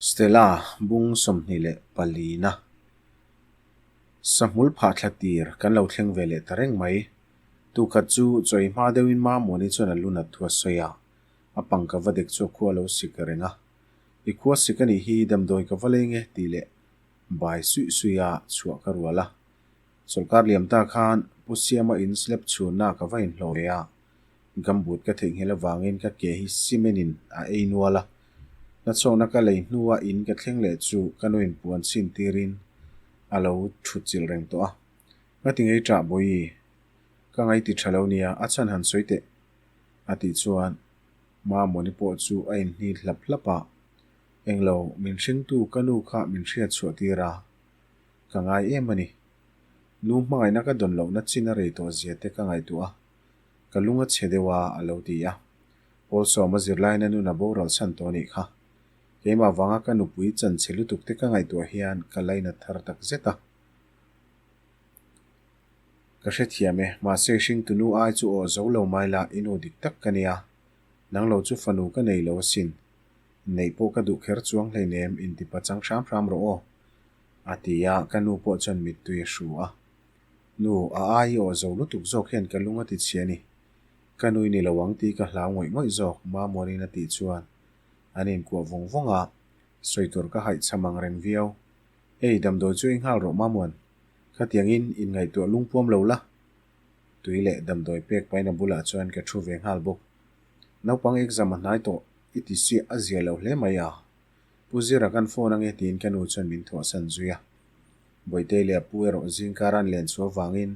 Stella bung 24 na Sahmul phah thla tir kan lo thleng ve leh ta reng mai. Tukhat chu chawi hma deuhin Mamawni chuan a lu nat thu a sawi a, a pang ka va dek chu a khua lo sik reng a. I khua sik a nih hi damdawi ka va leng e tih leh bai suih suih a chhuah ka rual a. Sawrkar liam ta khan Pu Siama in slab chhunna ka va inhlawh ve a, Gumboot ka theihnghilh avangin ka ke hi cement in a ei nual a. Nachhawkna ka lei hnua in ka thleng leh chu ka nuin puan chhin tirin a lo thut chilh reng tawh a. Ngati ngei ṭah Bawihi, ka ngaiti ṭha lo nia, a chhan han sawi teh a tih chuan Mamawni pawh chu a inhnit hlap hlap a. Englo, min hringtu ka nu kha min hriat chhuah tir a, ka ngai em a ni. Nu hmangaihna ka dawn lohna chin a rei tawh zia te ka ngaihtuah a. Ka lung a chhe deuh a, a lo ti a. Pawl sawma zirlaina nun a boral chhan tawh a nih kha. Keimah vanga ka nupui chan chhe lutuk te ka ngaihtuah hian ka lainat thar tak zet a. Ka hrethiam e, mahse hringtu nu ai chu aw zo lo mai la, i nu dik tak ka nia. Nang lo chu fanu ka nei lo asin. Neih pawh ka duh kher chuang hleinem inti pachang hram hram rawh aw. A ti a, ka nu pawh chuan mittui a hru a. Nu, a ai i aw zo lutuk zawk hian ka lung a ti chhia a ni. Ka nui ni lo ang tih ka hlau ngawih ngawih zawk, Mamuanin a tih chuan an inkuah vawng vawng a, sawi tur ka haih cham ang reng viau. Ei, damdawi chu i nghal rawh Mamuan, khatiangin inngaihtuah lungpuam lo la. Tui leh damdawi pek paina bulah chuan ka thu ve nghal bawk. Naupang exam a hnai tawh, i ti siah a zia lo hle mai a. Pu Zira kan phone ange tiin ka nu chuan min thawhsan zui a. Bawitei leh a pu erawh zingkar an len chhuah avangin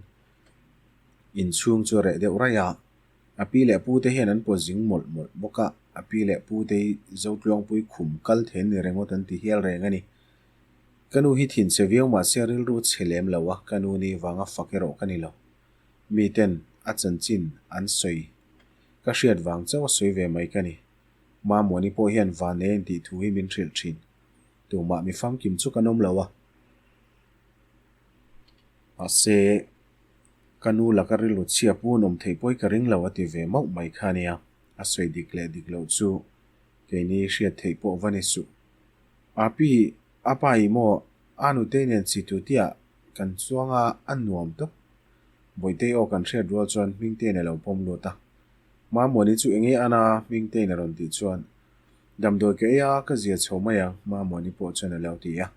inchhung chu a reh deuh raih a. A pi leh pu te hian an pawt zing mawlh mawlh bawk a, a pi leh pu te hi Zotluangpui khum kal thei an ni rengawt an ti hial reng a ni. Ka nu hi thinchhe viau mahse rilru chhe lem lo a, ka nu ni vanga fak erawh ka ni lo. Miten a chanchin an sawi ka hriat vang chauh a sawi ve mai ka ni. Mamuani pawh hian Vane intih thu hi min hrilh thin. Tumah mi famkim chu kan awm lo a. Mahse, ka nu laka rilru chhia pu an awm theih pawi ka ring lo a ti ve mauh mai kha nia. A sawi dik leh dik loh chu keini hriat theih pawh va ni suh. Api, a pa i maw a nutei nen chi tu tia kan chuang a, a nuam tawp. Bawitei aw kan hriat rual chuan Hmingtein a lo pawm lut a. Mamuani chu enge ana Hmingtein a rawn tih chuan Damdawi ka ei a, ka zia chho mai ang, Mamuani pawh chuan a lo ti a.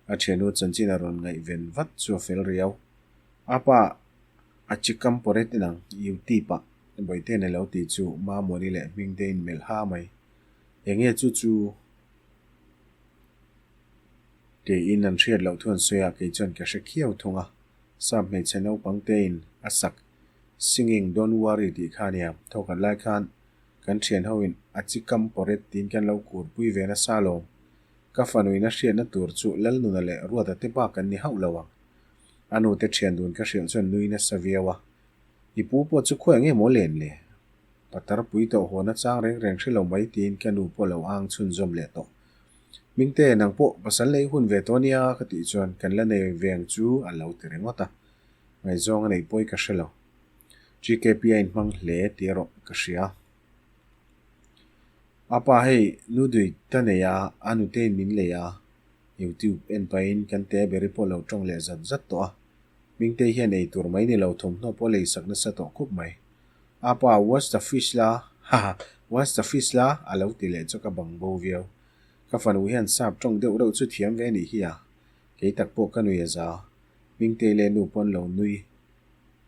A thiannu chanchin a rawn ngaihven vat chu a fel riau. A pa a chi kam pawret in ang, YouTube ah Bawitein a lo ti chu Mamuani leh Hmingtein melh ha mai. Enge chu chu keiin an hriat loh thu an sawi a, kei chuan ka hre khiau thung a. Sap hmeichhe naupang tein a sak Singing Don't Worry tih kha a nia, thawkhat lai khan Kan thian ho in a chi kam pawret tiin kan lo kurpui ve nasa lo. Ka fanuin a hriatna tur chu Lalnuna leh Ruata te bak an ni hauh lo ang. A nu te thian dun ka hrilh chuan nui nasa viau a. I pu pawh chu khawi ang emaw len le? Patar pui tawh haw na chang reng reng hre lo mai tiin ka nu pawh lo ang chhunzawm leh tawh. Hmingte, nang pawh pasal nei hun ve tawh nia ka tih chuan kan la nei ve ang chu a lo ti ringawt a. Ngaihzawng a neih pawi ka hre lo. GKP a inhmang hle tih erawh ka hria. A pa hei nudui ka nei a, a nutein min lei a, YouTube en pahin kan te beri pawh lo tawng leh zat zat tawh a. Hmingtei hian ei tur mai ni lo thawmhnaw pawh lei sak nasa tawh khup mai. A pa watch the fish la, haha, watch the fish la a lo ti leh chu ka bang bo viau. Ka fanu hian sap tawng deuh reuh chu thiam ve nih hi a, kei tak pawh ka nui a za. Hmingtei leh nu pawn lo nui.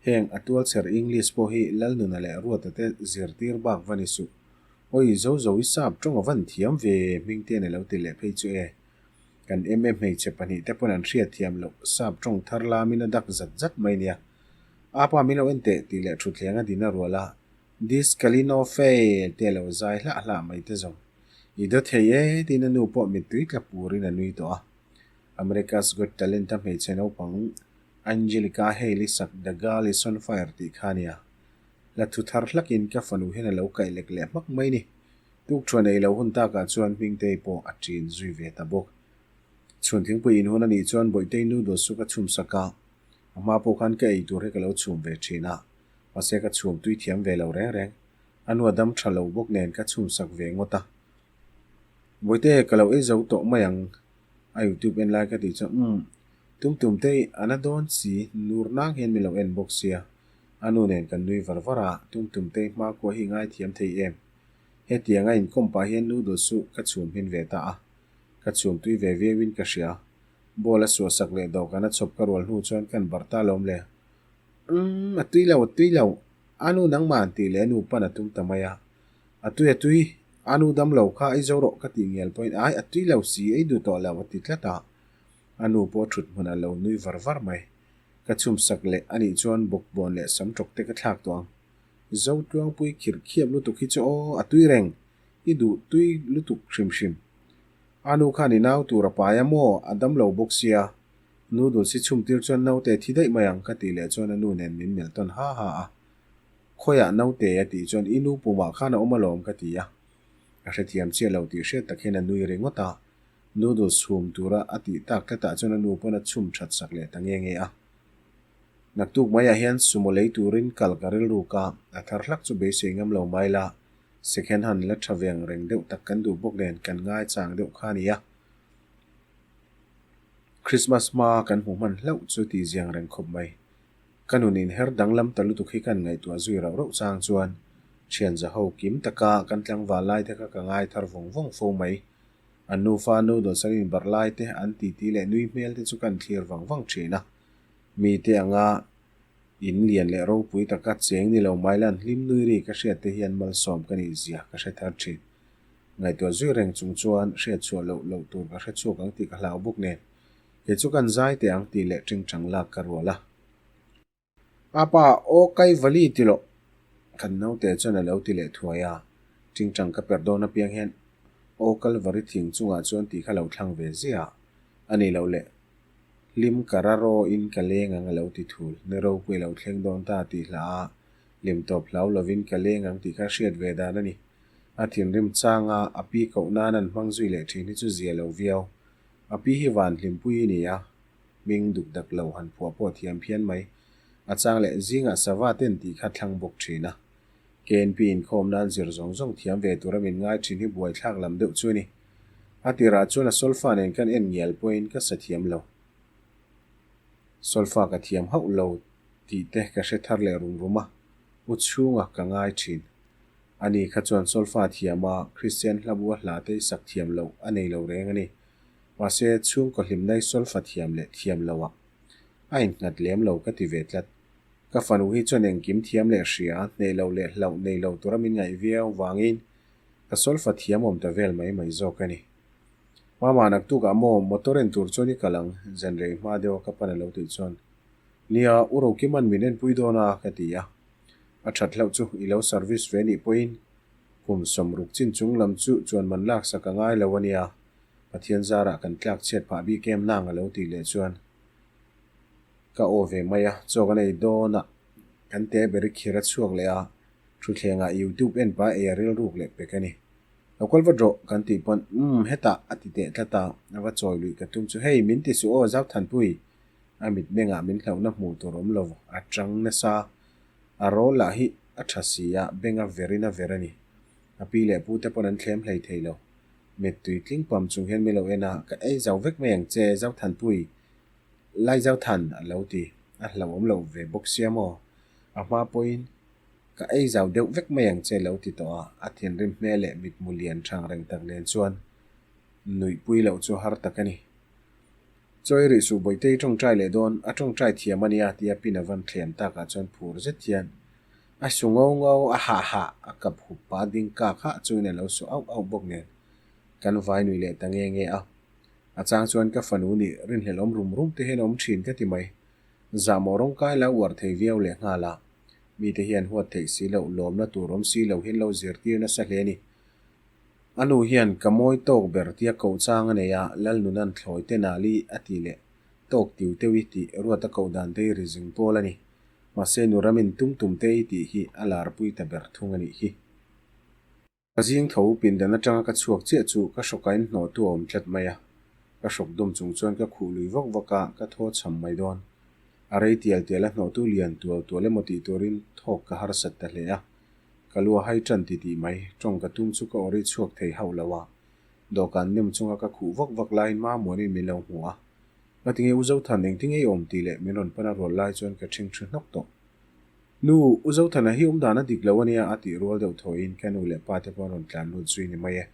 Heng a tualchher English pawh hi Lalnuna leh Ruata te zirtir bak va ni suh. Awi zo zo i sap tawng a van thiam ve hming te ni lo ti leh phei chu e. Kan MM hmeichhe pahnihte pawn an hriat thiam loh sap tawng thar lamin a dak zat zat mai nia. Apa min lo en teh tih leh thutthleng a din a rual a, This Kalino fail te lo zai hlah hlah mai te zawng. I daw thei e tiin a nu pawh mittui tla purin a nui tawh a. America's Got Talent a hmeichhe naupang Angelica Haley sak The Girl Is On Fire tih kha a nia. Hla thu thar hlakin ka fanu hian a lo kaih lek leh hmak mai ni. Tukthuan ei lo hun takah chuan Hmingtei pawh a ṭin zui ve ta bawk. Chhun thingpui in hun a nih chuan Bawihtei noodles chu ka chhum sak a, a hma pawh khan ka ei tur hi ka lo chhum ve ṭhin a, mahse ka chhum tui thiam ve lo reng reng. A nu a dam ṭha lo bawk nen ka chhum sak ve ngawt a. Bawihte, ka lo ei zo tawh mai ang a YouTube en lai ka tih chuan umm, tum tum te i a na dawn si, nur nang hian min lo en bawk sia. A nu nen kan nui var var a, tum tum te i hmakhua hi i ngaithiam thei em? Hetiang a inkawm pah hian noodles chu ka chhum hmin ve ta a, ka chhum tui ve viau in ka hria. Bowl a suahsak leh dawhkan a chhawp ka rual hnu chuan kan barh ta lawm le. Umm, a tui lo, a tui lo, a nu nangmah an tih leh a nu pan a tum ta mai a. A tui, a tui, a nu dam lo kha ei zo rawh ka tih ngial pawhin ai, a tui lo si, ei duh tawh lo a ti tlat a. A nu pawh thut hmun a lo nui var var mai. Ka chhumsak leh a nih chuan bawkbawn leh sam tawk te ka thlak tawh ang. Zotluangpui khirh khiap lutuk hi chu aw, a tui reng, i duh tui lutuk hrim hrim. A nu khan i nau tur a pai a maw, a dam lo bawk sia. Noodles hi chhum tir chuan naute thi daih mai ang ka tih leh chuan a nu nen min melh tawn ha ha a. Khawiah naute a tih chuan i nu pumah khan a awm alawm ka ti a. Ka hrethiam chiah lo tih hriat tak hian a nui ringawt a. Noodles chhum tura a tih tak tlatah chuan a nu pawn a chhum that sak leh ta nge nge a. Naktuk maiah hian sumo lei turin kal ka rilruk a, a thar hlak chu beisei ngam lo mai la, second hand la tha veng reng deuh tak kan duh bawk nen kan ngaichang deuh kha a ni a. Christmas hma kan hmu hman hlauh chu tih ziang reng khawp mai. Ka nun inher danglam ta lutuk hi kan ngaihtuah zui rauh rauh chang chuan thian zaho kim taka kan tlangval lai te kha ka ngai thar vawng vawng fo mai. An nufa noodles an inbarh lai te, an titi leh nui hmel te chu kan thlir vang vang thin a. Mite anga in lian leh ropui taka cheng ni lo mai lan hlim nui ri ka hriat te hian malsawm ka nih zia ka hre thar thin. Ngaihtuah zui reng chung chuan hriat chhuah loh loh tur ka hre chhuak ang tih ka hlau bawk nen, kei chu kan zai teh ang tih leh tingtang lak ka rual a. Apa, aw kai vali ti loh! Kan naute chuan a lo ti leh thuai a, tingtang ka perh dawn apiang hian aw Kalvari thing chungah chuan tih kha lo thlang ve ziah a ni loh le. Hlim ka ra raw in ka leng ang a lo ti thul, ni ropui a lo thleng dawn ta tih hla a, hlim tawp hlau lovin ka leng ang tih kha hriat ve dan a ni. A thinrim changa a pi koh nan an hmang zui leh thin hi chu zia lo viau. A pi hi van hlimpui i ni a, hming duk dak lo han phuah pawh thiam phian mai. A chang leh zingah sava ten tih kha thlang bawk thin a. KNP inkhawm nan zir zawng zawng thiam ve tura min ngai thin hi buaithlak lam deuh chu a ni. A tirah chuan a solfa nen kan en ngial pawhin ka sa thiam lo. Solfa ka thiam hauh lo tih te ka hre thar leh rum rum a, u chhunga ka ngai thin. Ani kha chuan solfa thiam a, Kristian hlabua hla te i sak thiam loh a nei lo reng a ni. Mahse, chhungkaw hlimnai solfa thiam leh thiam loah a innghat lem lo ka ti ve tlat. Ka fanu hi chuan engkim thiam leh hria, hneh loh leh hlauh nei lo tura min ngaih viau vangin ka solfa thiam awm ta vel mai mai zawk a ni. Mama, naktukah maw motor en tur chuan i kal ang, zan rei hma deuha ka pan a lo tih chuan, Nia, u Rokiman min enpui dawn a, ka ti a. A that hlauh chu i lo service ve nih pawhin kum sawmruk chin chung lam chu chuan man laksak a ngai lo a nia, Pathian zarah kan tlak chhiat phah bik em nang a lo tih leh chuan ka aw ve mai a, chaw kan ei dawn a, kan te ber i khir a chhuak leh a, thutthlengah youtube en pah ei a rilruk leh pek a ni. Lo kal vat rawh kan tih pawn umm hetah a ti teh tlat a, a va chawi luih ka tum chu hei min ti suh aw Zauthanpui a mitmengah min hlauhna hmuh tur awm lo a chang nasa. A rawl lah hi a tha si a, beng a verin a ver a ni. A pi leh pu te pawn an thlem hlei thei lo. Mittui tling pam chung hian min lo en a, ka ei zau vek mai ang che, Zothanpui, Lai Zothan a lo ti. A hlauhawm loh ve bawk sia maw? A hma pawhin ka ei zau deuh vek mai ang che lo ti tawh a, a thinrim hmel leh mitmu lian thang reng tak nen chuan nuihpui loh chu har tak a ni. Chawi rih suh Bawihte i tawngtai leh dawn, a tawngtai thiam a nia tia pin a van thlem takah chuan phur zet hian a su ngau ngau a hah hah a kap hup pa ding kak hah chungin a lo su auh auh bawk nen kan vai nui leh ta nge nge a. A chang chuan ka fanu nih rinhlelh awm rum rum te hian a awm thin ka ti mai. Zahmawh rawngkai la uar thei viau leh nghal a, mite hian huat theih si loh lawmna tur awm si lo hian lo zirtir nasa hle a ni. A nu hian ka mawi tawk ber tia koh chang a nei a, Lalnunan thlawi te nali a tih leh tawk tiu teuh i tih ruat a koh dan te hi ri zing pawl a ni. Mahse nu ramin tum tum te i tih hi a larpui ta ber thung a nih hi. Ka zing tho pindan atanga ka chhuak chiah chu ka hrawkain hnawhtu a awm tlat mai a, ka hrawk dawm chung chuan ka khuh lui vak vak a, ka thaw cham mai dawn. A rei tial tial a hnawhtu lian tual tual emaw tih turin thawk ka harsat ta hle a. Ka lu a hai tan ti tih mai, tawng ka tum chu ka awri chhuak thei hauh lo a. Dawhkan nem chunga ka khuh vak vak laiin Mamuanin min lo hmu a. Ngatinge U Zothan engtinge i awm tih leh min rawn pan a rual lai chuan ka ṭhing ṭhu hnawk tawh. Nu, U Zothana hi awmdan a dik lo ania a tih rual deuh thawiin ka nu leh pa te pawh an rawn tlan lut zui ni mai e.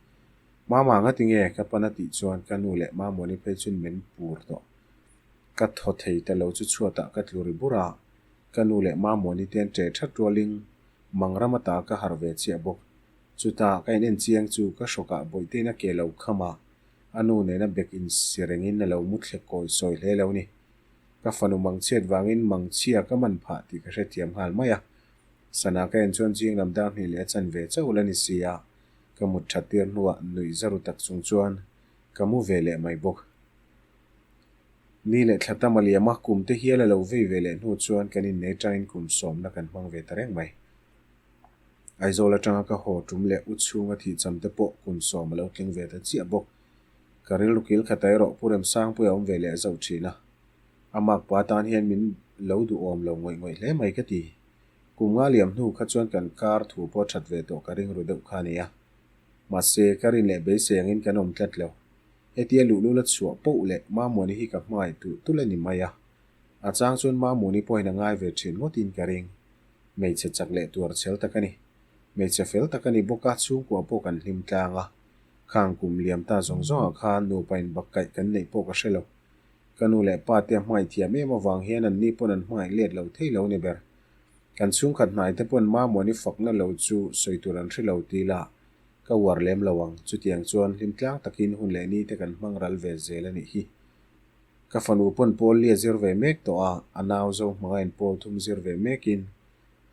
Mama ngatinge ka pan a tih chuan ka nu leh Mamuani phei chuan min pur tawh. Ka thaw thei ta lo chu chhuatah ka tlu ri bur a, ka nu leh Mamuani te an ṭe ṭhat rualin Mangram ata ka harh ve chiah bawk. Chutah ka in en chiang chu ka hrawkah Bawihtein a ke lo kham a, a nu nena bek in si rengin a lo mu thlek kawi sawi hle lo ni. Ka fanu mangchhiat vangin mangchhia ka man phah tih ka hrethiam nghal mai a. Sana ka en chuan zing lam dar hnih leh a chan ve chauh la ni si a, ka mut that tir hnuah nuih za ru tak chung chuan ka mu ve leh mai bawk. Ni leh thla tam a liam a, kum te hial a lo vei ve leh hnu chuan kan innei tangin kum sawmna kan hmang ve ta reng mai. Aizawl atanga ka haw tum leh u chhunga thihcham te pawh kum sawm a lo tling ve ta chiah bawk. Ka rilru kil khat erawh Pu Remsangpuia awm ve leh zauh thin a. A makpa tan hian min lo duhawm lo ngawih ngawih hle mai ka ti. Kum nga liam hnu kha chuan kan kar thu pawh that ve tawh ka ring ru deuh kha a nia. Mahse, ka rin leh beisei angin kan awm tlat lo. Hetia luhlul a chhuah poh leh Mamuani hi ka hmangaih tulh tulh a ni mai a. A chang chuan Mamuani pawhin a ngai ve thin ngawtin ka ring. Hmeichhe chak leh tuar chhel tak a ni. Hmeichhe fel tak a ni bawk a, chhungkua pawh kan hlim tlang a. Khang kum liam ta zawng zawngah khan nupa in bak kaih kan neih pawh ka hre lo. Ka nu leh pa te a hmangaih thiam em avang hian an ni pawn an hmangaih let lo thei lo ni ber. Kan chhungkhat hnai te pawn Mamuani fakna lo chu sawi tur an hre lo ti la, ka uar lem lo ang. Chutiang chuan hlim tlang takin hun leh ni te kan hmang ral ve zel a nih hi. Ka fanu pawn pawl li a zir ve mek tawh a, a nau zo hmangain pawl thum zir ve mekin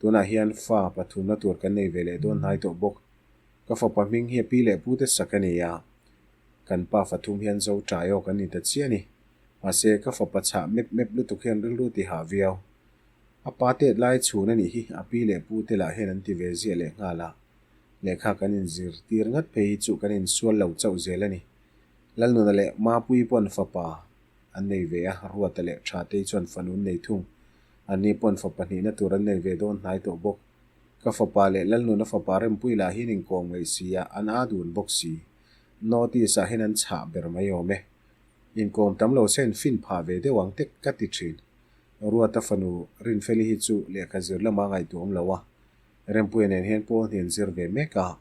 tunah hian fa pathumna tur kan nei ve leh dawn hnai tawh bawk. Ka fapa hming hi a pi leh pu te sak a ni a, kan pa fathum hian zo ṭai aw kan ni ta chiah a ni. Mahse, ka fapa chhah mep mep lutuk hian rilru ti hah viau. A pa tet lai chhun a nih hi a pi leh pu te lah hian an ti ve ziah leh nghal a, lehkha kan inzirtir ngat phei hi chu kan insual lo chauh zel a ni. Lalnuna leh Mapuii pawn fapa an nei ve a, Ruata leh Thatei chuan fanu an nei thung. Anni pawn fapa hnihna tur an nei ve dawn hnai tawh bawk. Ka fapa leh Lalnuna fapa Rempuii lah hian inkawm ngaih si a, an aa dun bawk si. Notice ah hian an chhah ber mai awm e. Inkawm tam lo se an fin phah ve deuh ang tek ka ti thin. Ruata fanu Rinfeli hi chu lehkha zir lama ngaihtuah awm lo a, Rempuia nen hian pawl hnian zir ve mek a.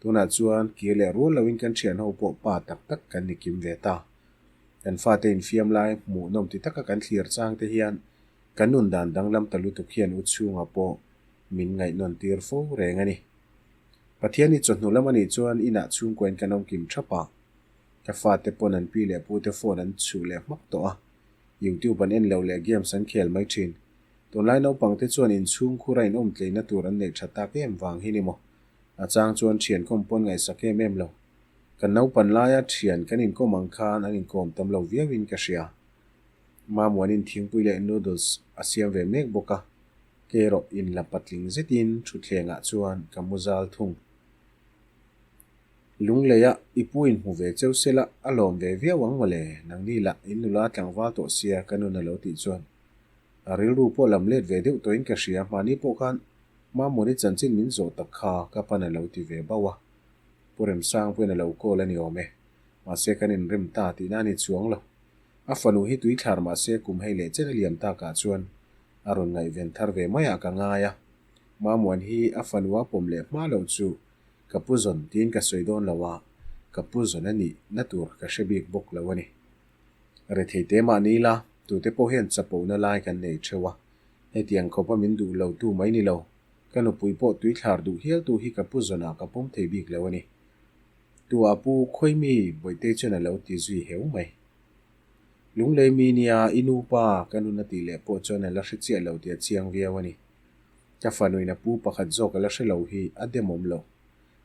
Tunah chuan kir leh rual loin kan thian ho pawh pa tak tak kan ni kim ve ta. Kan fate infiam lai hmuh nawm ti taka kan thlir chang te hian kan nun dan danglam ta lutuk hian u chhungah pawh min ngaihnawn tir fo reng a ni. Pathian hi chawhnu lam a nih chuan inah chhungkuain kan awm kim thap a. Ka fate pawn an pi leh pute phone an chhuh leh hmak tawh a. YouTube an en lo leh games an khel mai thin. Tunlai naupangte chuan inchhungkhur a inawm tleina tur an neih tha tak em vang hi ni maw? A chang chuan thian kawm pawn ngaihsak em em lo. Kan naupan laia thian kan inkawm ang khan an inkawm tam lo viauin ka hria. Mamuanin thingpui leh noodles a siam ve mek bawk a, kei erawh inla patling zetin thutthlengah chuan ka mu zal thung. Lungleia i pu inhmu ve cheu sela a lawm ve viau ang mawle, nangni lah in nula tlangval tawh sia ka nun a lo tih chuan a rilru pawh lam let ve deuh tawhin ka hria, mahni pawh khan Mamuni chanchin min zawh tak kha ka pan a lo ti ve bauh a, Pu Remsang pawhin a lo call a ni awm e. Mahse kan inrem ta tihna a ni chuang lo. A fanu hi tui thlar mahse kum hei leh chen a liam takah chuan a rawn ngaihven thar ve maiah ka ngai a. Mamuan hi a fanu a pawm leh hma loh chu ka pu zawn tiin ka sawi dawn lo a, ka pu zawn a nih na tur ka hre bik bawk lo a ni. Rethei te mah ni ila, tute pawh hian chapona lai kan nei theuh a, Hetiang khawpa min duh lo tu mai ni lo, ka nupui pawh tui thlar duh hial tu hi ka pu zawnah ka pawm thei bik lo a ni. Tu a pu khawi mi Bawihtei chuan a lo ti zui heu mai. Lunglei mi nia i nu pa ka nun a tih leh pawh chuan a la hre chiah lo tih a chiang viau a ni. Ka fanuin a pu pakhat zawk a la hre lo hi a demawm lo,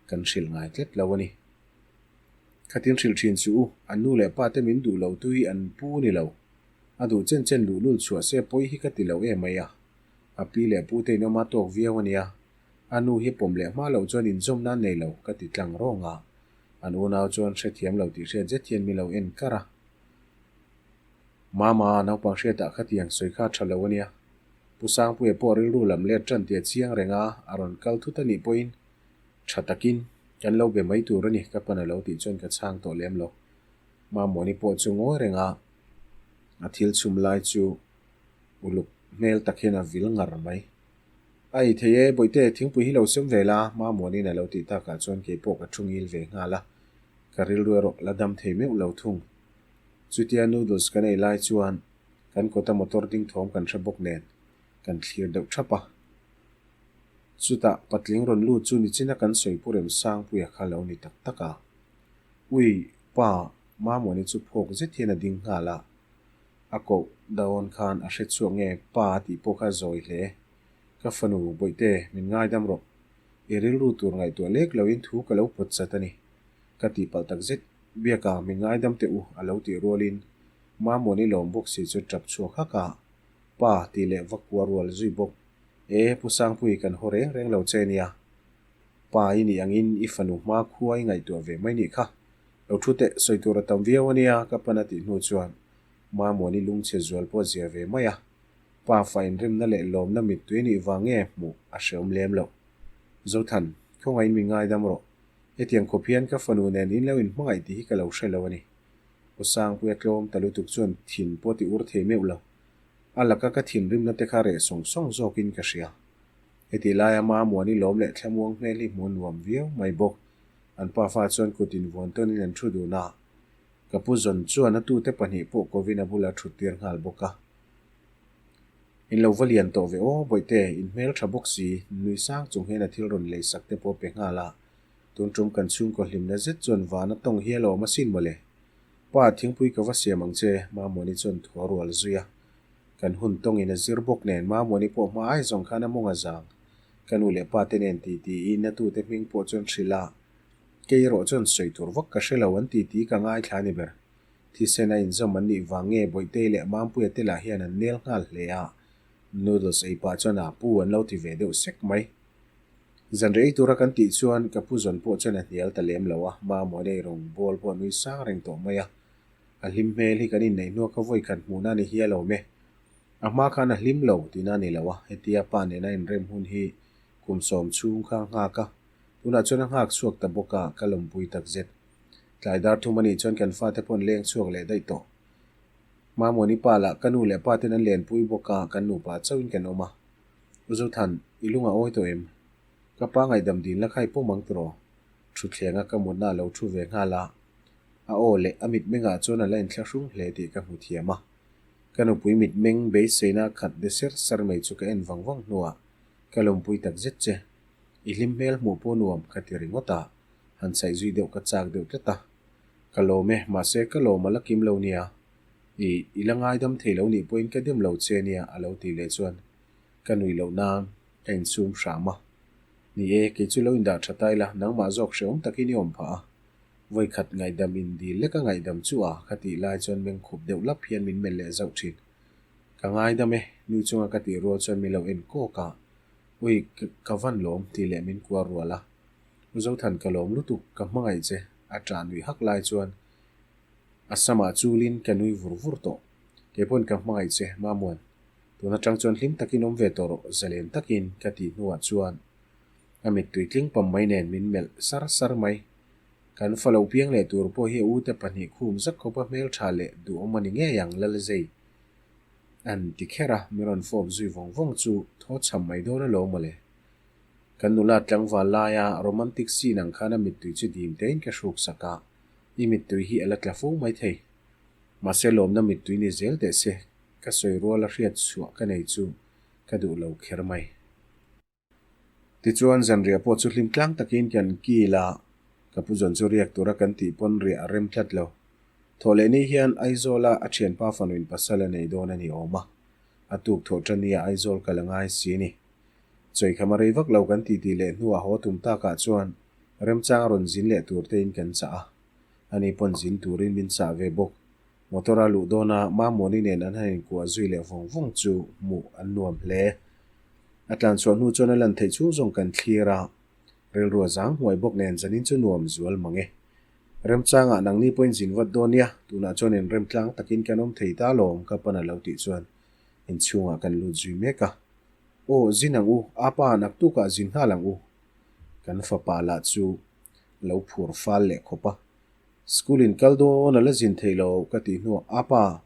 kan hrilh ngai tlat lo a ni. Khatin hrilh thin suh u, an nu leh pa te min duh lo tu hi an pu ni lo. A duh chen chen luhlul chhuah se pawi hi ka ti lo em mai a. A pi leh pu te in awm a tawk viau a nia. A nu hi pawm leh hma loh chuan inzawm nan nei lo ka ti tlang rawng a. An unau chuan hrethiam lo tih hriat zet hian min lo en kar a. Mama, naupang hriatah khatiang sawi kha tha lo a nia. Pu Sangpuia pawh rilru lam let tan tih a chiang reng a, a rawn kal thut a nih pawhin tha takin. Kan lo be mai tur a ni, ka pan a lo tih chuan ka chhang tawh lem lo. Mamawni pawh chu ngawi reng a, a thil chhum lai chu uluk hmel tak hian a vil ngar mai. A ei thei e, Bawihte, thingpui hi lo sem ve la, Mamawni'n a lo tih takah chuan kei pawh ka thu ngil ve nghal a, ka rilru erawh la dam thei meuh lo thung. Chutia noodles kan ei lai chuan kan kawta motor ding thawm kan hre bawk nen kan thlir deuh thap a. Chutah patling rawn lut chu nichina kan sawi pu Remsangpuia kha lo ni tak tak a. Ui, pa, Mamawni chu phawk zet hian a ding nghal a. A koh dawn khan a hre chhuak nge pa a tih pawh kha zawi hle. Ka fanu, Bawihte, min ngaidam rawh. I rilru tur ngaihtuah lek loin thu ka lo pawt chat a ni. Ka tihpalh tak zet. Biaka, min ngaidam teh u, a lo tih rualin Mamawni lawm bawk si chu tap chhuak hak a. Pa, tih leh va kua rual zui bawk. E, Pu Sangpui, kan haw reng reng lo che nia. Pa i nih angin i fanu hma khua i ngaihtuah ve mai nih kha. Lo thu teh, sawi tur a tam viau a nia, ka pan a tih hnu chuan Mamuani lungchhe zual pawh zia ve mai a. Pa fa inrimna leh lawmna mittui nih vang nge hmuh a hreawm lem loh. Zothan, khawngaihin min ngaidam rawh. Hetiang khawp hian ka fanu nen in lo inhmangaih tih hi ka lo hre lo a ni. Pu Sangpuia tlawm ta lutuk chuan thin pawh ti ur thei meuh lo. A laka ka thinrimna te kha reh sawng sawng zawkin ka hria. Heti laia Mamuani lawm leh thlamuang hmel hi hmuh nuam viau mai bawk. An pafa chuan kut invuan tawnin an thu dun a. Ka pu zawn chuan a tute pahnih pawh kovin a bula thut tir nghal bawk a. In lo va lian tawh ve aw Bawihte, in hmel tha bawk si, nui sang chung hian a thil rawn lei sak te pawh pe nghal a. Tun tum kan chhungkaw hlimna zet chuan vana tawng hi a lawm asin mawle. Pa, thingpui ka va siam ang che, Mamuani chuan thu a rual zui a. Kan hun tawngin a zir bawk nen Mamuani pawh hma ai zawng khan a mawng a zang. Ka nu leh pa te nen ti tiin a tute hming pawh chuan hrilh a, kei erawh chuan sawi tur vak ka hre lo an ti ti ka ngaithla a ni ber. Thisen a inzawm an nih vang nge Bawihtei leh Mampuia te lah hian an nel nghal hle a, noodles ei pah chuan a pu an lo ti ve deuh sek mai. Zan rei tura kan tih chuan ka pu zawn pawh chuan a hnial ta lem lo a, Mamuani rawn bawl pawh a nui sang reng tawh mai a. A hlim hmel hi kan inneih hnuah ka vawi khat hmuhna a ni hial awm e. A hma khan a hlim lo tihna a ni lo a, hetia pa nena inrem hun hi kum sawm chhung kha a nghak a, tunah chuan a nghak chhuak ta bawk a, ka lawmpui tak zet. Tlai dar thum a nih chuan kan fate pawh an leng chhuak leh daih tawh. Mamuani pa lah ka nu leh pa ten an lenpui bawk a, kan nupa chauhin kan awm a. U Zothan, i lung a awi tawh em? Ka pa ngaihdam din la kha i pawm ang tiraw? Thuthlenga ka mutna a lo thu ve nghal a. A aw leh a mitmengah chuan a la inthlahrung hle tih ka hmu thiam a. Ka nupui mitmeng beiseina khat de ser ser mai chu ka en vang vang hnuah ka lawmpui tak zet che. I hlim hmel hmuh pawh nuam ka ti ringawt a, han chhaih zui deuh ka chak deuh tlat a. Ka lawm e, mahse ka lawm a la kim lo nia. I, i la ngaidam thei lo nih pawhin ka dem lo che nia a lo tih leh chuan ka nuih loh nan ka insum hram a. Ni e, kei chu lo indah tha ta ila, nangmah zawk hrehawm takin i awm phah a. Vawikhat ngaihdam in dil lek a ngaihdam chu a, ka tih lai chuan meng khup deuh lap hian min melh leh zauh thin. Ka ngaidam e, nui chunga ka tih rual chuan min lo en kawk a, Ui, ka van lawm tih leh min kual rual a. U Zothan ka lawm lutuk, ka hmangaih che, a ṭah nuih hak lai chuan a samah chulin ka nui vur vur tawh. Kei pawn ka hmangaih che, Mamuan. Tun aṭang chuan hlim takin awm ve tawh rawh, zalen takin ka tih hnuah chuan a mittui tling pam mai nen min melh sar sar mai. Kan fa lo piang leh tur pawh hi a ute pahnih khum zak khawpa hmeltha leh duhawm a ni ngei ang Lalzei an ti kher a, min rawn fawp zui vawng vawng chu thaw chham mai dawn alawm mawle. Kan nula tlangval laia romantic scene ang khan a mittui chu dim tein ka hruk sak a, i mittui hi a la tla fo mai thei. Mahse lawmna mittui ni zel teh se, ka sawi ruala hriat chhuah ka nei chu ka duh lo kher mai. Tichuan, zanriah pawh chu hlim tlang takin kan kil a, ka pu zawn chu riak tura kan tih pawn riah a rem tlat lo. Thawh leh ni hian Aizawla a thianpa fanuin pasal a nei dawn a ni awm a, a tuk thawh tan nia Aizawl kal a ngai si ni. Chawikham a rei vak lo kan titi leh hnuah haw tum takah chuan remchang a rawn zin leh tur tein kan chah a, ani pawn zin turin min chah ve bawk. Motor a luh dawna Mamawni nen an han inkuah zui leh vawng vawng chu hmuh an nuam hle. A tlan chhuah hnu chuan a lan theih chhung zawng kan thlir a, rilru a zang hmuai bawk nen zanin chu nuam zual mang e. Remchangah nangni pawhin zin vat dawn nia, tunah chuan inremtlang takin kan awm thei ta alawm ka pan a lo tih chuan inchhungah kan lut zui mek a. Aw, zin ang u, apa naktukah zin nghal ang u. Kan fapa lah chu. Lo phur fal leh khawp a. School in kal dawn a la zin thei lo ka tih hnuah Apa,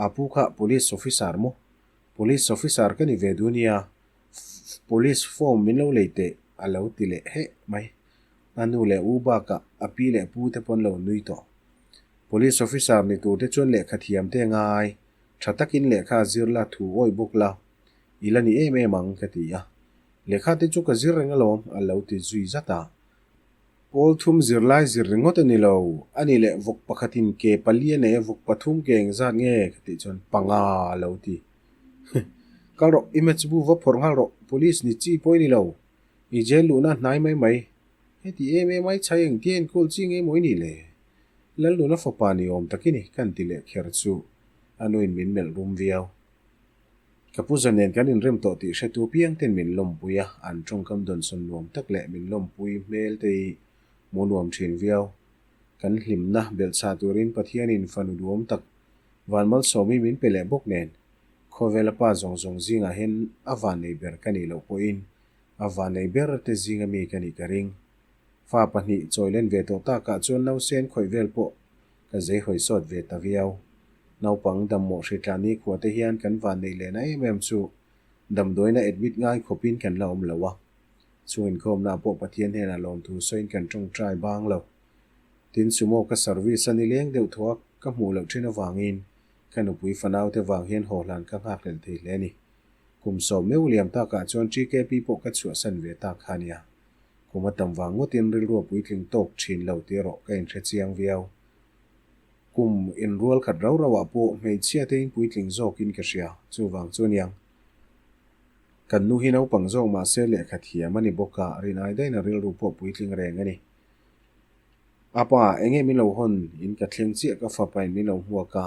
Apu kha Police Officer maw? Police Officer ka ni ve duh nia, Police form min lo lei teh a lo ti leh heh mai. A nu leh u bakah a pi leh pu te pawn lo nui tawh. Police Officer ni tur te chuan lehkha thiam te ngai, tha takin lehkha zir la thu awih bawk la, i la ni em em ang ka ti a. Lehkha te chu ka zir reng alawm a lo ti zui zat a. Pawl thum zirlai zir ringawt a ni lo, a ni leh vawk pakhatin ke pali a nei a, vawk pathum ke engzat nge ka tih chuan panga a lo ti. Kal rawh, i match bu va phawrh nghal rawh, police ni chi pawh i ni lo, i jail luhna hnai mai mai. Heti em em ai chhai engtia enkawl chi nge maw i nih le? Lalnuna fapa ni awm tak i ni kan ti leh kher chu a nuin min melh rum viau. Ka pu zan nen kan inrem tawh tih hretu piang ten min lawmpui a, an tawngkam dawnsawn nuam tak leh min lawmpui hmel te hi hmuh nuam thin viau. Kan hlimna belhchhah turin Pathianin fanu duhawm tak Vanmalsawmi min pe leh bawk nen, khawvela pa zawng zawng zingah hian a vannei ber ka nih loh pawhin a vannei ber te zinga mi ka nih ka ring. Fa pahnih chawilen ve tawh takah chuan nausen khawih vel pawh Ka zei hawi sawt ve ta viau. Naupang dammawh hritla nikhua te hian kan van neih lehna em em chu damdawiina admit ngai khawpin kan la awm lo a. Chung inkhawmna ah pawh Pathian hnenah lawmthu sawiin kan tawngtai bang lo. Tin sumo ka service a nileng deuh thaw a ka hmuh loh thin avangin ka nupui fanau te vang hian haw hlan ka nghakhlelh thei hle a ni. Kum sawm meuh liam takah chuan TKP pawh ka chhuahsan ve tak kha nia. Kum a tam vang ngawtin rilru a puitling tawk thin lo tih erawh ka inhre chiang viau. Kum inrual khat rau rauah pawh hmeichhia te in puitling zawkin ka hria, chuvang chu aniang. Kan nu hi naupang zawk mahse lehkha thiam a ni bawk a, rinai daihna rilru pawh puitling reng a ni. A pa, enge min lo hawn in ka thleng chiah ka fapa in min lo hmuak a,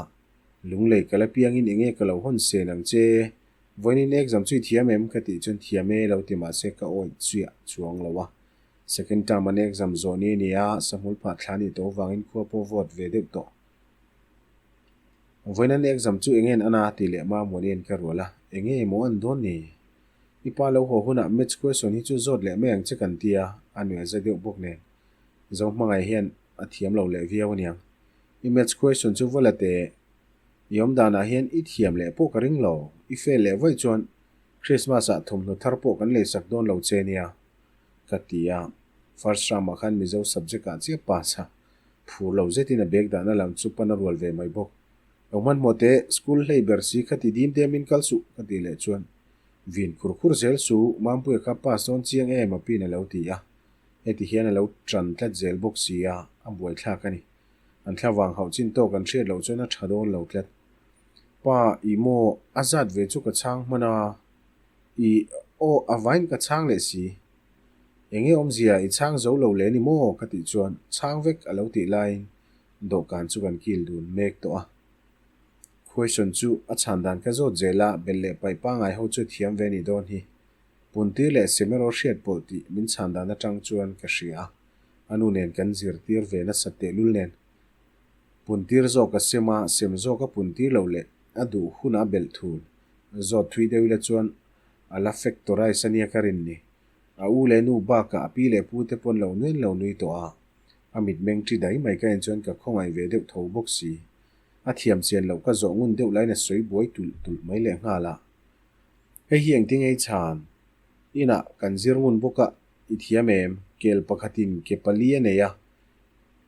lunglei ka la piangin enge ka lo hawn sen ang che? Vawiin exam chu i thiam em? Ka tih chuan thiam e lo ti mahse ka awih chiah chuang lo a. Second term an exam zawh ni a ni a, sahmul phah thla nih tawh avangin khua pawh vote ve deuh tawh. Vawiin an exam chu eng en an a tih leh Mamuani en ka rual a, enge emaw an dawn ni? I pa lo haw hunah maths question hi chu zawt leh mai ang che kan ti a, a nuih a za deuh bawk nen. Zohmangaih hian a thiam lo leh viau aniang. I maths question chu va la teh. I awm danah hian i thiam leh pawh ka ring lo. I fail leh vaih chuan Christmas ah thawmhnaw thar pawh kan leisak dawn lo che nia, ka ti a. First round ah khan Mizo subject ah chiah pass a, phur lo zetin a bag dahna lam chu pan a rual ve mai bawk. Lo hmanhmawh teh, school hlei ber si kha ti dim dem in kal suh, ka tih leh chuan vin khur khur zel suh, Mampuia kha pass dawn chiang em a pin a lo ti a. Heti hian a lo tan tlat zel bawk si a, a buaithlak a ni. An thla vang hauh chin tawk an hriat loh chuan a tha dawn lo tlat. Pa, i maw, a zat ve chu ka chhang hman a, i aw a vain ka chhang leh si. Enge awmzia i chhang zo lo leh ni maw? ka tih chuan chhang vek a lo tih laiin dawhkan chu kan kil dun mek tawh a. Question chu a chhan dan ka zawt zel a, belh leh paih pangai ho chu thiam ve nih dawn hi. Puntir leh sem erawh hriat pawlh tih min chhan dan atang chuan ka hria a. A nu nen kan zirtir ve nasa tehlul nen. Puntir zawk a sem a, sem zawk a puntir loh leh a duh hun a belh thul. Zawt thui deuh ila chuan a la factorize a nia ka rin ni. A u leh nu bakah a pi leh pu te pawn lo nuen lo nui tawh a. A mitmeng ṭi dai mai ka en chuan ka khawngaih ve deuh tho bawk si. A thiam chian loh ka zawh ngun deuh laiin a sawi buai tulh tulh mai leh nghal a. Hei hi engtin nge i chhan? Inah kan zir ngun bawk a. I thiam em? Kel pakhatin ke pali a nei a,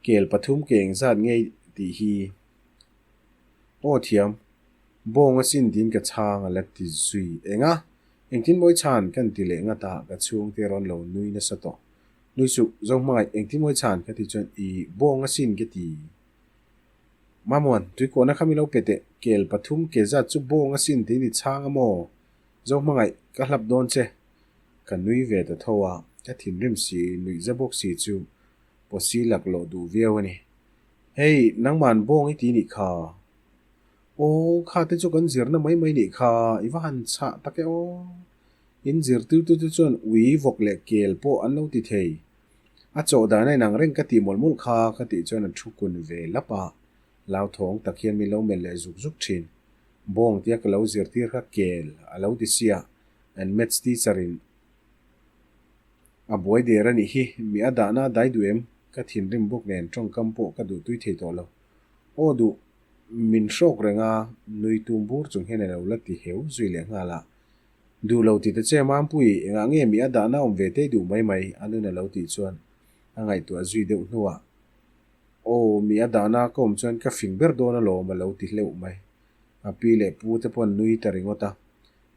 kel pathum ke engzat nge tih hi? Aw thiam, bawng a sin tiin ka chhang a la ti zui. Eng a? Engtin mawi chhan kan ti leh ngat a, ka chhungte rawn lo nui nasa tawh. Nui suh, Zohmangaih, engtin mawi chhan ka ti chuan i bawng a sin ka ti. Mamuan, tuikawhna kha mi lo pe teh, kel pathum ke zat chu bawng a sin tiin i chhang a maw? Zohmangaih, ka hlap dawn che. Ka nui ve ta tho a, ka thinrim si, nuih za bawk si chu pawsi laklawh duh viau a ni. Hei, nangman bawng i ti nih kha. Aw, kha te chu kan zirna mai mai nih kha, i va han chhah tak e aw. In zirtirtu te chuan ui vawk leh kel pawh an lo ti thei. A chawh dan a inang reng ka tih mawlh mawlh kha ka tih chuan a thu kun ve lap a, lauthawng tak hian min lo melh leh zuk zuk thin. Bawng tia ka lo zirtir kha kel a lo ti sia. An maths teacher in a buai der a nih hi, mi a dahna a dai duh em? Ka thinrim bawk nen tawngkam pawh ka duhtui thei tawh lo. Aw duh, min hrawk reng a, nui tum bur chung hian a lo la ti heu zui leh nghal a. Duh lo ti ta che Mampui, engah nge mi a dahna awm ve tei duh mai mai, a nun a lo tih chuan a ngaihtuah zui deuh hnuah, Aw, mi a dahna ka awm chuan ka fing ber dawn alawm a lo ti hleuh mai. A pi leh pu te pawh an nui ta ringawt a.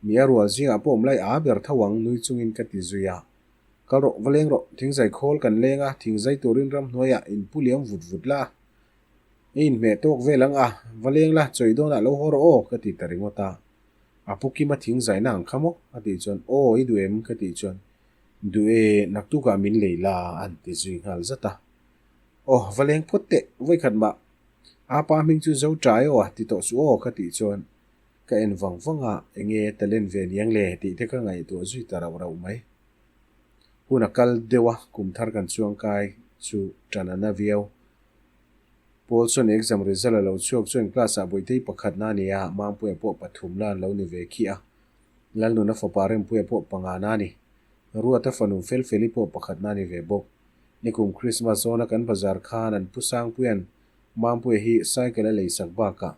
Mi a rual zingah pawh awm lai a ber tho ang nui chungin ka ti zui a. Kal rawh, va leng rawh, thingzai khawl kan leng a, thingzai turin ramhnuaiah in pu liam vut vut la. I inhmeh tawk vel ang a, va leng la, chawi dawnah lo haw rawh aw, ka ti ta ringawt a. A pu Kima thingzaina ang kha maw? a tih chuan, Aw, i duh em? ka tih chuan, Duh e, naktukah min lei la, an ti zui nghal zat a. Aw, va leng phawt teh, vawikhat mah a pa hming chu zo ṭai aw a ti tawh suh aw, ka tih chuan ka en vang vang a, enge talent ve niang le tih te ka ngaihtuah zui ta rauh rauh mai. Hun a kal deuh a, kum thar kan chuang kai chu ṭan a na viau. Paulson exam result a lo chhuak chuan class ah Bawihtei pakhatna a ni a, Mampuia pawh pathumna an lo ni ve khi a. Lalnuna fapa Rempuia pawh pangana a ni. Ruata fanu Felfeli pawh pakhatna a ni ve bawk. Nikum Christmas zawna kan bazar khan an pu Sangpuia'n Mampuia hi cycle a leisak bakah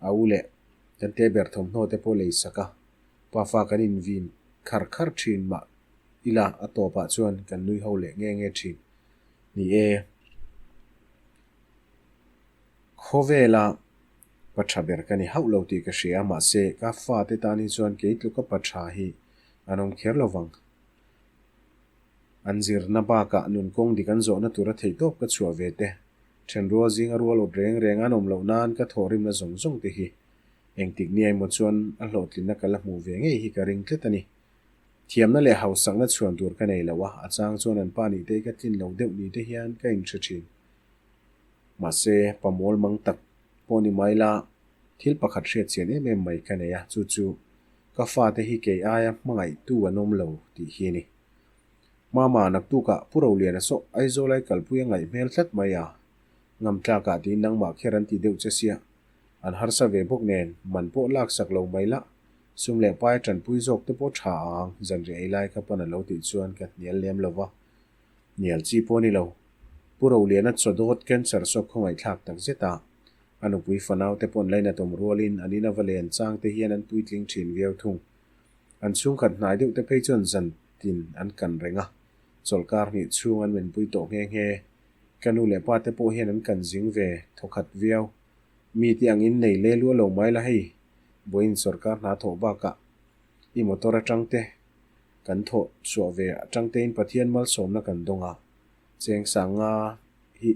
a u leh kan te ber thawmhnaw te pawh leisak a, pafa kan invin khar khar thin mah ila a tawpah chuan kan nui ho leh nge nge thin. Ni e. Khawvela pa tha ber ka ni hauh lo tih ka hria, mahse ka fate tan hi chuan kei tluka pa tha hi an awm kher lo vang. An zirna bakah nun kawng dik an zawhna tura theihtawp ka chhuah ve te, thenrual zinga rual awt reng reng an awm loh nan ka thawhrimna zawng zawng te hi engtik ni emaw chuan a hlawhtlinna ka la hmuh ve ngei hi ka ring tlat a ni. Thiamna leh hausakna chhuan tur ka nei lo a, a chang chuan an pa nih te ka tlin lo deuh ni te hian ka inhre thin. Mahse, pa mawl mang tak pawh ni mai la, thil pakhat hriat chian em em mai ka nei a, chu chu ka fate hi kei aia hmangaihtu an awm lo tih hi a ni. Mama, naktukah Pu Roliana saw Aizawl ai kalpui a ngaih hmel tlat mai a, ngam tlakah tiin nangmah kher an ti deuh che sia, an harsa ve bawk nen man pawh laksak lo mai la, Sum leh pai tanpui zawk te pawh tha ang, zanriah ei lai kha pawn a lo tih chuan ka hnial lem lo va, hnial chi pawh a ni lo. Pu Roliana chaw dawt cancer sawk khawngaihthlak tak zet a, a nupui fanau te pawn lainat awm rualin an ina va len chang te hian an puitling thin viau thung. An chhungkhat hnai deuh te phei chuan zan tin an kan reng a, chawlhkar hnih chhung an menpui tawh nghe nghe. Ka nu leh pa te pawh hian an kan zing ve thawkhat viau. Mi te angin nei le luah lo mai la hei, Vawiin sorkar hna thawh bakah i motor atang te kan thawh chhuah ve atang tein Pathian malsawmna kan dawng a, cheng sanga hi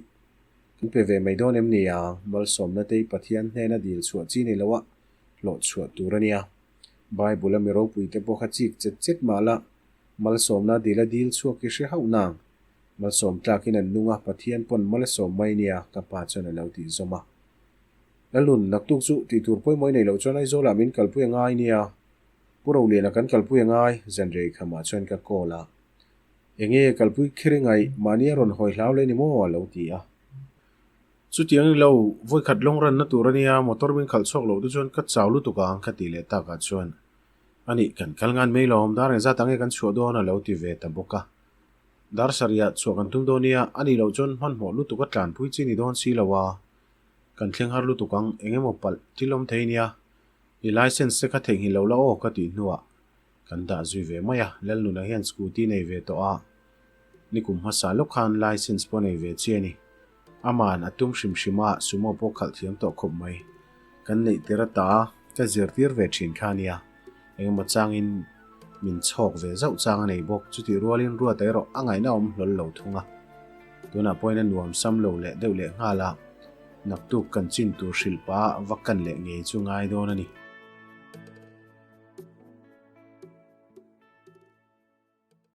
kan pe ve mai dawn em ni ang? Malsawmna te hi Pathian hnena dil chhuah chi ni loa hlawh chhuah tur a nia. Bible a mi ropui te pawh kha chik chet chet mah la, malsawmna dil a dil chhuak hi hre hauh nang. Malsawm tlakin an nung a, Pathian pawn mal a sawm mai nia, ka pa chuan a lo tih zawm a. Lalun, naktuk chu tih tur pawimawh i nei loh chuan Aizawlah min kalpui a ngai nia. Pu Roliana kan kalpui a ngai, zanrei khamah chuan ka call a. Enge kalpui kher i ngaih, mahni a rawn hawi hlau leh ni maw? a lo ti a. Chutiang ni lo, vawikhat lawng ranna tur a nia, motor min khalh chhuak loh te chuan ka chau lutuk ang ka tih leh takah chuan a nih kan kal ngan mai lawm, dar engzat ang nge kan chhuah dawn a lo ti ve ta bawk a. Dar sarihah chhuah kan tum dawn nia, a nih loh chuan hmanhmawh lutuk a tlanpui chi ni dawn si lo a. Kan thleng har lutuk ang, eng emaw palh thil awm thei nia, i license te kha theihnghilh lo la aw ka tih hnuah kan dah zui ve mai a, Lalnuna hian scooty nei ve tawh a, nikum hmasa lawk khan license pawh nei ve chi a ni. Aman a tum hrim hrim a, sumo pawh khalh thiam tawh khawp mai. Kan neih tir ata ka zirtir ve thin kha nia, eng emaw changin min chhawk ve zauh chang a nei bawk, chutih rualin Ruata erawh a ngaihna awm hlawl lo thung a. Tunah pawhin a nuam sam lo leh deuh leh nghal a, naktuk kan chin tur hrilh pah va kan leh ngei chu ngai dawn a ni.